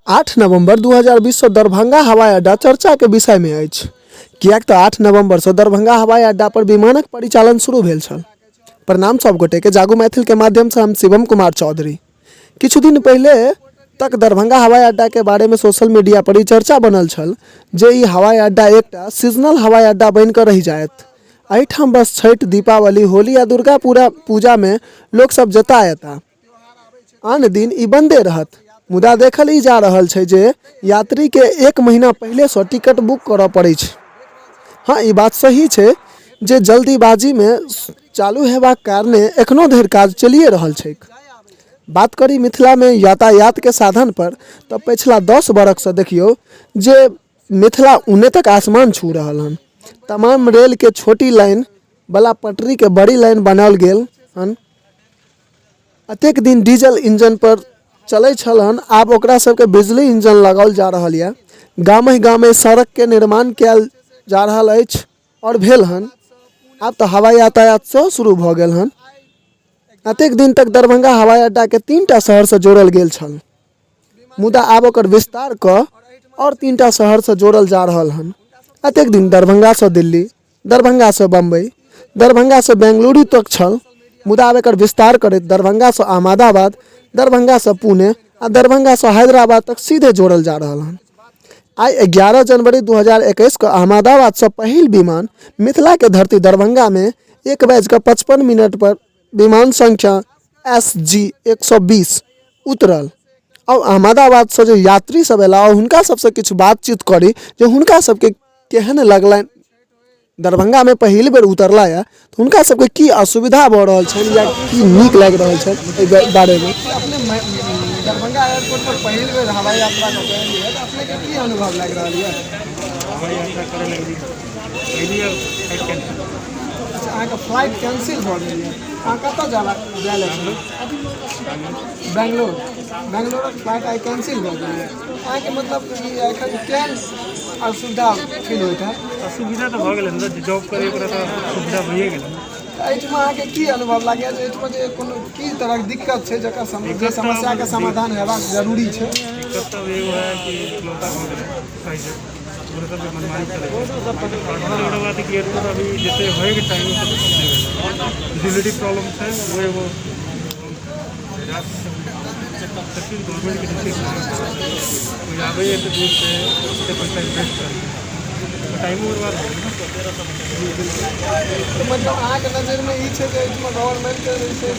8 नवंबर 2020 सँ दरभंगा हवाई अड्डा चर्चा के विषय मे अछि, किएक तऽ 8 नवंबर सँ दरभंगा हवाई अड्डा पर विमानक परिचालन शुरू भेल छल। प्रणाम सब गोटे के, जागू मैथिल के माध्यम से हम शिवम कुमार चौधरी। किछु दिन पहिले तक दरभंगा हवाई अड्डा के बारे में सोशल मीडिया पर ई चर्चा बनल छल जे ई हवाई अड्डा एकटा सीजनल हवाई अड्डा बनि कऽ रहि जायत। एहिठाम बस छठि, दीपावली, होली आ दुर्गा पूजा में लोक सब जता एता। आन दिन ई बंदे रहत। मुदा देखल ई जा रहल छै जे यात्री के एक महीना पहिले सँ टिकट बुक करऽ पड़ै छै। हँ, ई बात सही छै जे जल्दीबाजी मे चालू हेबाक कारणे एखनो धरि काज चलिए रहल छैक। बात करी मिथिला मे यातायात के साधन पर तऽ पछिला 10 बरख सँ देखियौ जे मिथिला उन्नतक आसमान छू रहल हन। तमाम रेल के छोटी लाइन बला पटरी के बड़ी लाइन बनाओल गेल हन। एतेक दिन डीजल इंजन पर चलै छल हन, आब ओकरा सबके बिजली इंजन लगाओल जा रहल यऽ। गामहि गामे सड़कके निर्माण कयल जा रहल अछि आओर भेल हन। आब तऽ हवाई यातायात सेहो शुरू भऽ गेल हन। एतेक दिन तक दरभंगा हवाई अड्डाके 3टा शहरसँ जोड़ल गेल छल, मुदा आब ओकर विस्तार कऽ आओर 3टा शहरसँ जोड़ल जा रहल हन। एतेक दिन दरभंगासँ दिल्ली, दरभंगासँ बम्बई, दरभंगासँ बेंगलुरु तक छल, मुदा आब एकर विस्तार करैत दरभंगासँ अहमदाबाद, दरभंगासँ पुणे आ दरभंगासँ हैदराबाद तक सीधे जोड़ल जा रहल हन। आइ 11 जनवरी 2021 के अहमदाबादसँ पहिल विमान मिथिलाके धरती दरभंगामे 1:55 पर विमान संख्या SG 120 उतरल। और अहमदाबादसँ जे यात्री सब अयला हुनका सबसँ किछु बातचीत करी जे हुनका सबके केहन लगलनि, दरभंगामे पहिल बेर उतरला यऽ तऽ हुनका सबके की असुविधा भऽ रहल छनि या की नीक लागि रहल छनि एहि बारेमे। अपने दरभंगा एयरपोर्ट पर पहिल बेर हवाई यात्रा कऽ के एलियै तऽ अपनेके की अनुभव लागि रहल यऽ? हवाई यात्रा करय लगली एलियै, फ्लाइट कैंसिल। अच्छा, अहाँके फ्लाइट कैंसिल भऽ गेल यऽ। अहाँ कतऽ जाय लए छलहुँ? बेंगलोर। बेंगलोरक फ्लाइट आइ कैंसिल भऽ गेल यऽ। अहाँके मतलब ई एखन केहन असुविधा फील होइत हैत? असुविधा तऽ भऽ गेलै ने, जॉब करै ओकरा तऽ सुविधा भइए गेलै। तऽ एहिठमा अहाँके की अनुभव लागैए जे एहिठमा जे कोनो की तरहक दिक्कत छै जकर जे समस्याके समाधान हेबाक जरूरी छै? दिक्कत तऽ एगो है कि इकलौता भऽ गेलै पैसे ओकरा सबके मनमानी चलै छै। सबसे बड़ा बात है कि एयरपोर्ट अभी जैसे होइके चाही ओ सब नहि भेलै। विजिबिलिटी प्रॉब्लम छै, ओ एगो सब चीज गवर्नमेंटके डिसीजन। कोई आबैए तऽ दूरसँ ओते पैसा इन्वेस्ट करै, टाइमो बर्बाद हो गेलै ने। तऽ मतलब अहाँके नजरिमे ई छै जे एहिठमा गवर्नमेंटके जे छै